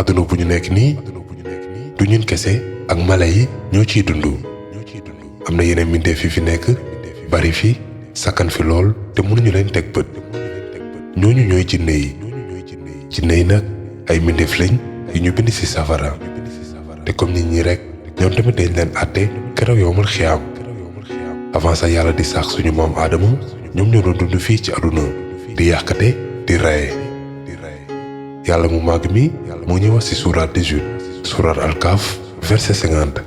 aduna bu ñu nekk nii du ñun kese ak mala yi ñoo ciy dund am na yeneen mbindeef fi nekk bari fi sakkan fi lool te mënuñu leen teg bët ñooñu ñooy jinne yi nag ay mbindeef lañ yu ñu bind ci safara te comme nit ñi rek ñoom tamit dañ leen àtte keroog yowmal xiyaam avant ça yàlla di saax suñu maam aadama ñoom ñoo doon dund fii ci aduna di yàqate di raye yàlla mu màgg mi moo ñuy wax ci suuraat 18 suuraat alkaaf verset 50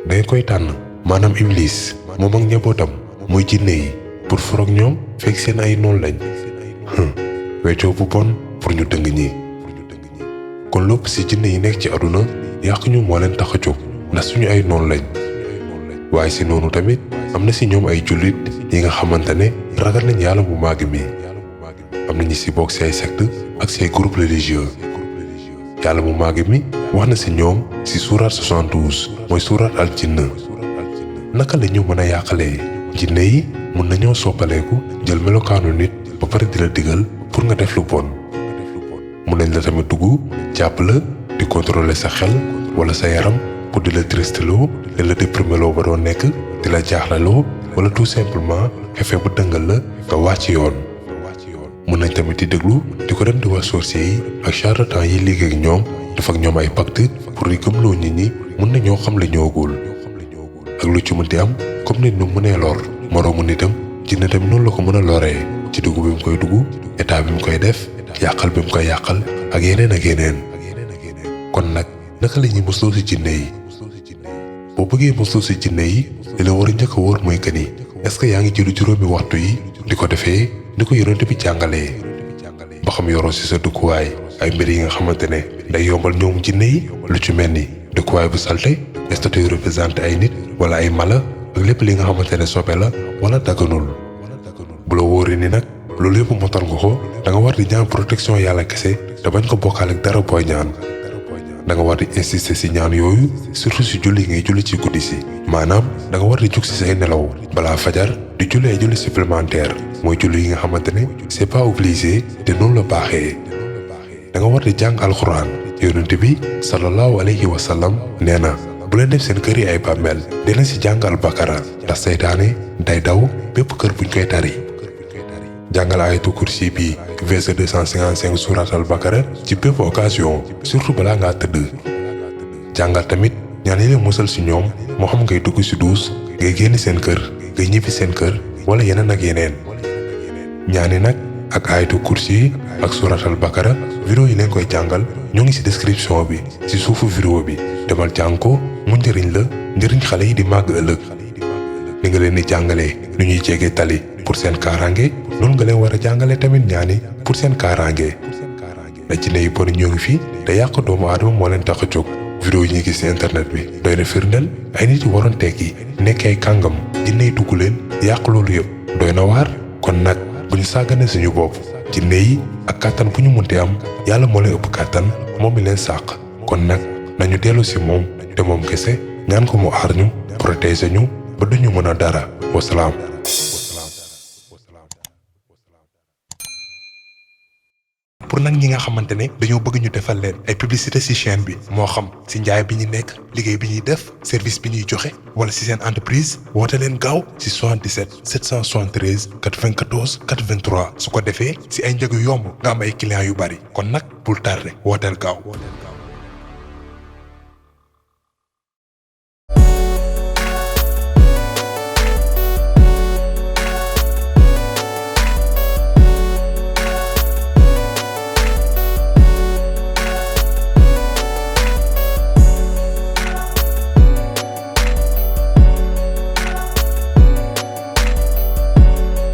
dangeen koy tànn maanaam iblis moom ak njabootam muy jinne yi pour foroog ñoom fekk seen ay noon lañ weccoo bu bon pour ñu dëng ñi kon lépp ci jinne yi nekk ci aduna yàq ñu moo leen tax a jóg ndax suñu ay noon lañ waaye ci noonu tamit am na ci ñoom ay jullit yi nga xamante ne ragal nañ yàlla mu màgg mi am na ñi ci bokk ci ay secte ak ci ay groupe religieux yàlla mu màgg mi wax na ci ñoom ci suuraat 72 mooy suuraat al jinn naka la ñu mën a yàqalee jinne yi mën nañoo soppaleeku jël melokaanu nit ba pare di la digal pour nga def lu bon mën nañ la tamit dugg jàpp la di contrôler sa xel wala sa yaram pour di la tristeloo di la déprimeloo ba doo nekk di la jaaxlaloo wala tout simplement fexe ba dëngal la nga wàcc yoon mën nañ tamit di déglu di ko dem di wax sorcier yi ak charlatan yi liggéey ak ñoom def ak ñoom ay pacte pour di gëmloo nit ñi mën nañoo xam la ñoogul ak lu ci mënti am comme nit ñu mënee lor moroomu nitam jinne tamit noonu la ko mën a loree ci dugg bi mu koy dugg état bi mu koy def yàqal bi mu koy yàqal ak yeneen kon nag naka la ñuy musloo ci jinne yi boo bëggee musloo ci jinne yi li la war a njëkk a wóor mooy que ni est-ce que yaa ngi jëlu juróomi waxtu yi di ko defee ni ko yonent bi jàngalee ba xam yoroo ci sa dëkkuwaay ay mbir yi nga xamante ne day yombal ñoom jinne yi lu ci mel ni dëkkuwaay bu salte statue yu représenté ay nit wala ay mala ak lépp li nga xamante ne sobe la wala daganul bu la wóoree ni nag loolu yëpp motal nga ko da nga war di ñaan protection yàlla kese te bañ ko bokkaale ak dara booy ñaan da nga war di insister ci ñaan yooyu surtout ci julli ngay julli ci guddi si maanaam da nga war di jug ci say nelaw balaa fajar di julli ay julli supplémentaire mooy julli yi nga xamante ne c'est pas obligé te noonu la baaxee da nga war di jàng alxuraan yonent bi sallallahu alayhi wa sallam nee na bu leen def seen kër yi ay bàmmeel di leen ci jàng al-Baqara ndax seytaane day daw bépp kër buñ koy tari jàngal ayatul kursi bi verset 255 surat al-Baqara ci bépp occasion surtout balaa ngaa tëdd jàngal tamit ñaan yi leen musal ci ñoom moo xam ngay dugg ci duus ngay génn seen kër ngay ñibbi seen kër wala yeneen ak yeneen ñaani nag ak ayatul kursi ak surat al-Baqara vidéo yi leen koy jàngal ñoo ngi ci description bi ci suufu vidéo bi demal jàng ko mu njëriñ la njëriñ xale yi di màgg ëllëg ni nga leen di jàngalee nu ñuy jege tali pour seen kaaraange noonu nga leen war a jàngale tamit ñaani pour seen kaaraange da ci ne yu bon ñoo ngi fi te yàq doomu aadama moo leen tax a jóg vidéo yi ñuy gis ci internet bi doy na firndeel ay nit yu waroon tekki nekk ay kàngam jinne yi dugg leen yàq loolu yëpp doy na waar kon nag bu ñu sàggane suñu bopp jinne yi ak kàttan bu ñu munti am yàlla moo leen ëpp kàttan moom mi leen sàq kon nag nañu dellu ci moom te moom kese ñaan ko mu aar ñu protéger ñu ba duñu mën a dara wasalaam. pour nag ñi nga xamante ne dañoo bëgg ñu defal leen ay publicité ci chaîne bi moo xam ci njaay bi ñu nekk liggéey bi ñuy def service bi ñuy joxe wala ci seen entreprise woote leen gaaw ci 77 773 94 83 su ko defee ci ay njëg yu yomb nga am ay clients yu bari kon nag bul tardé wooteel gaaw.